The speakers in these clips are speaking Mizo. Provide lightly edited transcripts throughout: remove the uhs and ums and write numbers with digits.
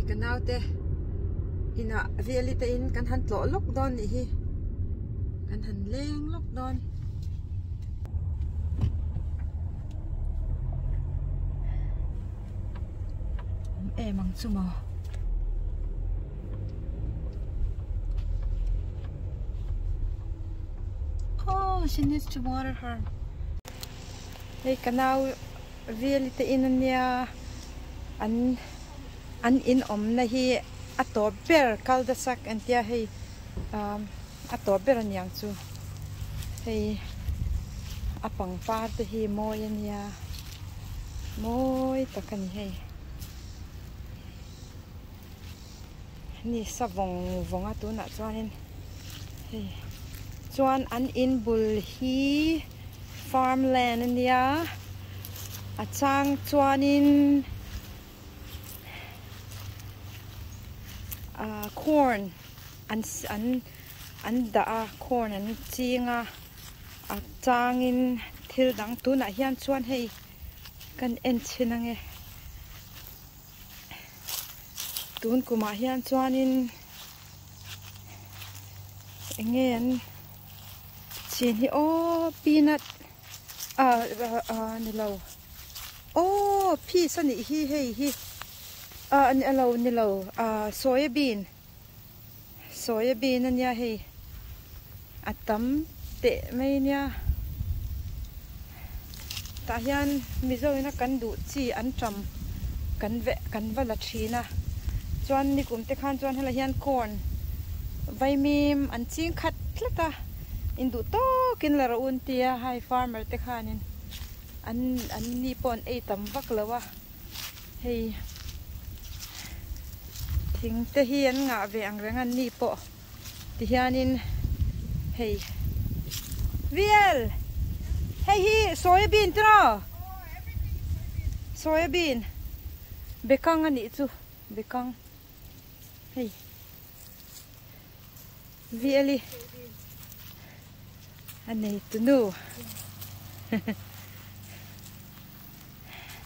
ka naute inah Veli te in kan han tlawh lawk dawn nih hi kan han leng lawk dawn. Awm em ang chu maw. Oh, she needs to water her. Hei ka nau Veli te in ania an an in awmna hi a tawp ber cul-de-sac an tia hei a tawp ber aniang chu hei a pangpar te hi mawi ania mawi tak a ni hei ni sa vawng vawng a tunah chuanin hei chuan an in bul hi. Farmland a nia a chang chuanin ah corn an an an dah a corn an ching a a changin thil dang tunah hian chuan hei kan en chhin ange tun kumah hian chuanin eng nge an. Chin hi aw peanut ah ah ni lo aw peas a nih hi hei hi ah a lo ni lo ah soya bean soya bean a nia hei a tam teh mai nia tah hian mizo ina kan duh chi an tam kan veh kan va la thin a chuan nikum te khan chuan helai hian corn vaimim an ching khat tlat a induh tawkin la rawh un tia hai farmer te khanin an an ni pawh an ei tam vak lo a hei thing te hi an ngah ve ang reng an ni pawh ti hianin hei Vial hei hi soya bean te maw soya bean bekang a nih chu bekang hei. Viali a nei tu nu.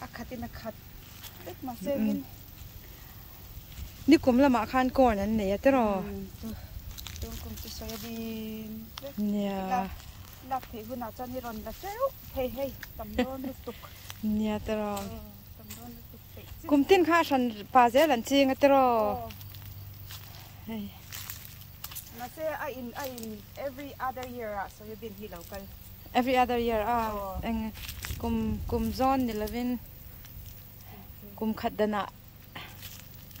A khat in a khat vek mahse in. Nikum lamah khan corn an nei a tiraw? Tun kum chu soybean vek. Nia. Lak theih hunah chuan i rawn la teuh thei hei tam dawn lutuk. Nia tiraw? Tam dawn lutuk. Kum tin kha hran pa zel an ching a tiraw. Hei. Mahse a in a in every other year ah soybean hi lo kal. Every other year a eng kum kum zawn ni lovin kum khat danah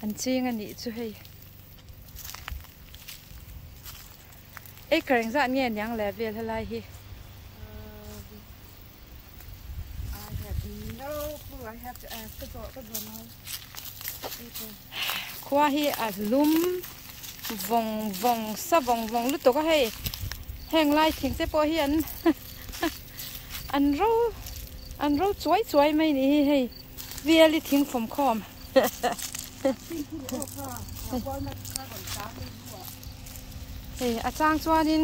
an ching a nih chu hei. Acre engzah nge niang le vel helai hi. Khua hi a lum vawng vawng sa vawng vawng lutuk a hei heng lai thing te pawh hi an an ro an ro chuai chuai mai ni hi hei veli thing fawm khawm hei a chang chuanin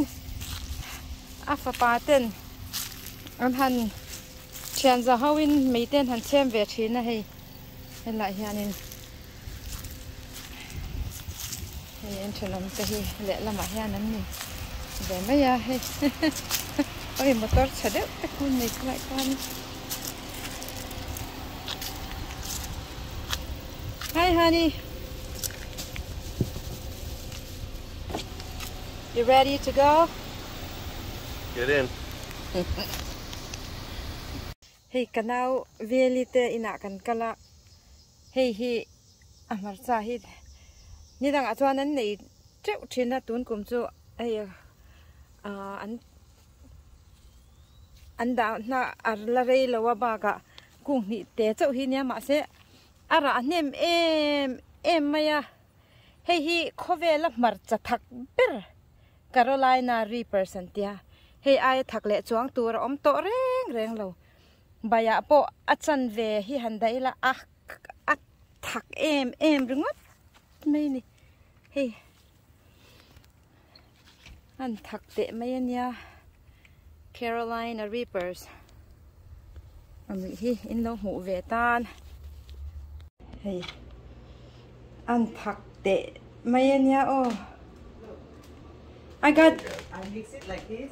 a fapa ten an han thian za ho in mei te an han chhem ve thin a hei helaiah hianin hei an thenawm te hi lehlamah hian an ni ve mai a hei awi motor chhe deuh te khu an nei khalai khan hi honey You ready to go? Get in. Hei ka nau Veli te inah kan kal a, hei hi a hmarcha hi ni dangah chuan an nei teuh thin a, tun kum chu hei an an dah hna a la rei lo a bakah kung hnih te chauh hi nia mahse a rah hnem em em mai a. Hei hi khawvela hmarcha thak ber Carolina Reapers an tia. Hei aia thak leh chuang tur a awm tawh reng reng lo. Baiah pawh a chanve hi han dah ila a a thak em em ringawt mai a ni. Hei an thak teh mai a nia Carolina Reapers a nih hi in lo hmuh ve tan. Hei. An thak teh mai ania aw. I got I mix it like this.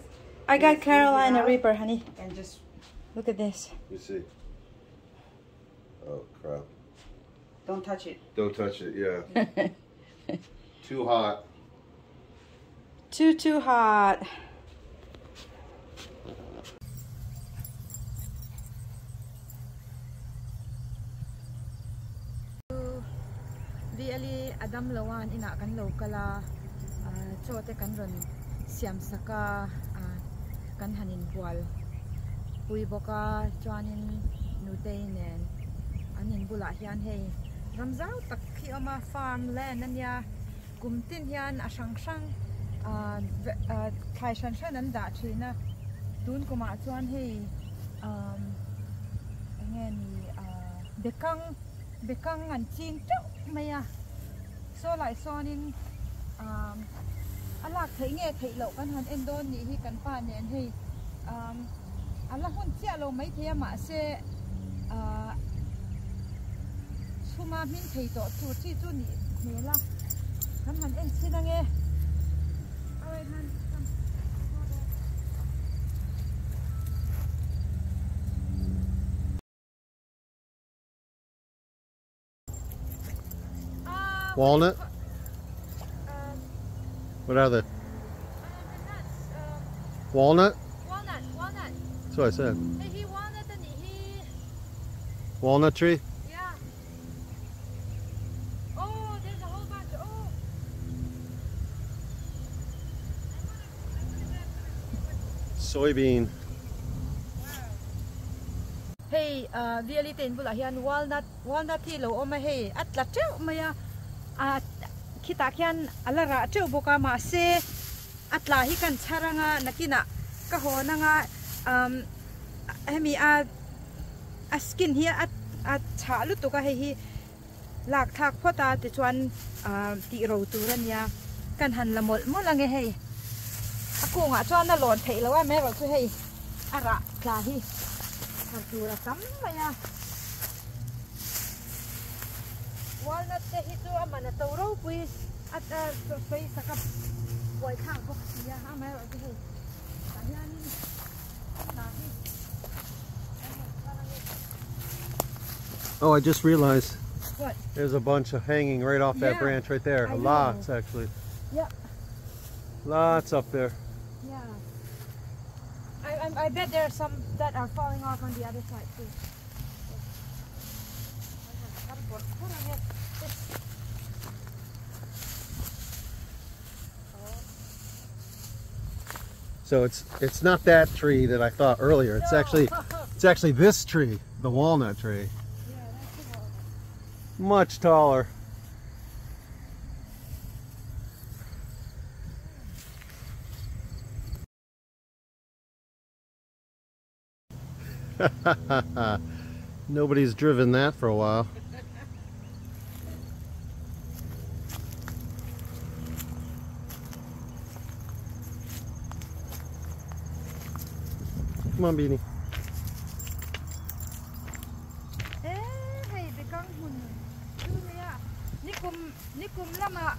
I got Carolina Reaper honey. And just look at this. You see. Oh crap. Don't touch it. Don't touch it, yeah. Too hot. Too too hot. Vli a dam lo a an inah kan lo kal a chaw te kan rawn siam sak a kan han inbual pui bawk a chuanin nutei nen an in bulah hian hei ram zau tak hi a awm a farm land a nia kum tin hian a hrang hrang thlai hran hran an dah thin a tun kumah chuan hei eng nge ni bekang Bekang an ching teuh mai a, saw lai sawnin umm a lak theih nge theih loh kan han en dawn nih hi kan pa nen hei umm a la hun chiah lo maithei a mahse ahh chhuma hming thei tawh tur chi chu nih hmel a kan han en chhin ange. Walnut? What are they? Walnut? Walnut, walnut. That's what I said. Hei hi walnut a nih hi. Walnut tree? Yeah. Oh, there's a whole bunch. Oh. Soybean. Hei Viali te in bulah hian walnut walnut hi lo awm a hei a tla teuh mai a ah khitah khian a la rah teuh bawk a mahse a tla hi kan chhar anga nakinah ka hawn anga umm hemi a a skin hi a a chhah lutuk a hei hi lak thlak phawt a tichuan ah tih ro tur a nia kan han la mawlh mawlh ange hei a kungah chuan a lawn theih loh a amaherawhchu hei a rah tla hi chhar tur a tam mai a walnut te hi chu a man a to ropui a sawi sak a buai thlak bawk si a amaherawhchu hei tah hianin a tla hi kan rawn chhar ange. Oh, I just realized What? There's a bunch of hanging right off that Yeah, branch right there. I know. Lots, actually. Yeah. Lots up there. Yeah. I, I, I bet there are some that are falling off on the other side too. So it's it's not that tree that I thought earlier. It's No. actually it's actually this tree, the walnut tree. Yeah, that's the walnut. Much taller. Nobody's driven that for a while. Come on, Beanie. E hei bekang hmun chu nia nikum nikum lamah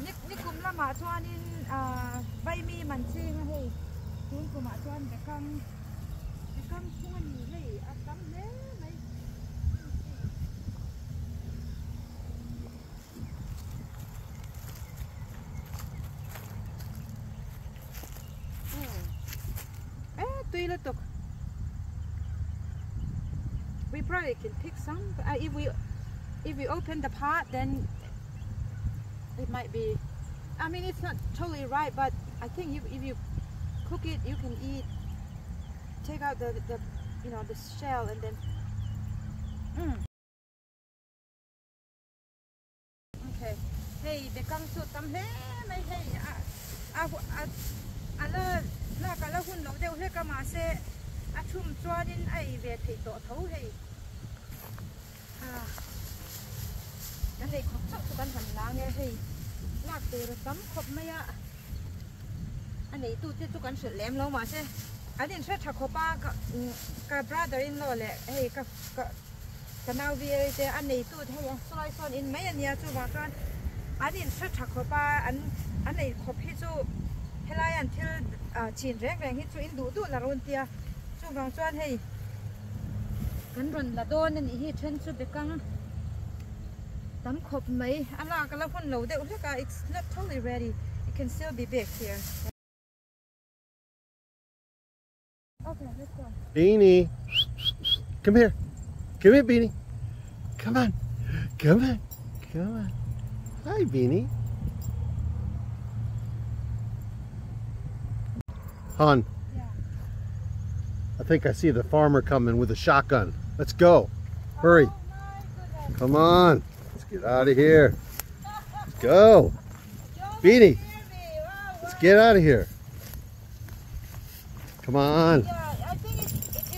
nikum lamah chuanin ah vaimi man ching a hei tun kumah chuan bekang bekang chung a ni hei a tam hle mai. Eh, tui lutuk. We probably can pick some. Uh, if we if we open the pot, then it might be. I mean, it's not totally right, but I think if, if you cook it, you can eat. Take out the the you know the shell and then. Mm. Ok hei bekang chu tam hle mai hei a a a a la lak a la hun loh deuh hlek a mahse a chhum chuanin a ei ve theih tawh tho hei a kan ei khawp chauh chu kan han la ange hei lak tur a tam khawp mai a a neitu te chu kan hrilh lem lo mahse an inhre tha khawp a ka ka brother in law leh hei ka ka. Ka nau VLA te a neitu te hei a sawlai sawn in mai ania chuvang chuan an in hre tha khawp a an an ei khawp hi chu helai an thil chin reng reng hi chu in duh duh la rawn tia chuvang chuan hei kan rawn la dawn anih hi then chu bekang tam khawp mai a lak a la hun lo deuh hlek a it's not totally ready it can still be big here. Okay, let's go. Beanie, come here. Come here, Beanie. Come on. Come on. Come on. Hi, Beanie. Hon. Yeah. I think I see the farmer coming with a shotgun. Let's go. Hurry. Oh my goodness. Come on. Let's get out of here. Let's go. Don't Beanie. scare me. Wow, Let's wow. get out of here. Come on. Yeah, I think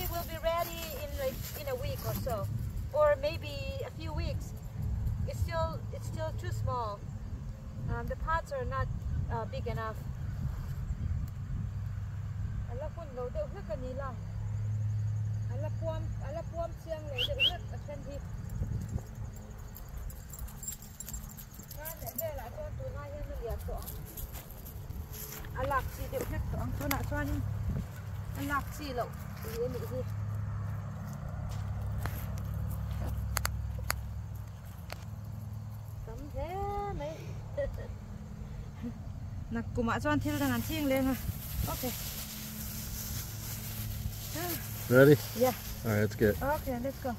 it will be ready in like in a week or so, or maybe a few weeks. It's still too small. The pots are not big enough. Ala hun lo deuh hlek ani la. Ala puam chiang lo deuh hlek a then hi. Kar leh velah chuan tunah hian a lian tawh ang. A lak chi deuh hlek tawh ang tunah chuanin a lak chi loh ni anih hi. Tam hle mai. Nak kumah chuan thil dang an ching leng a. Okay. Ready? Yeah. All right, let's get. Okay, let's go.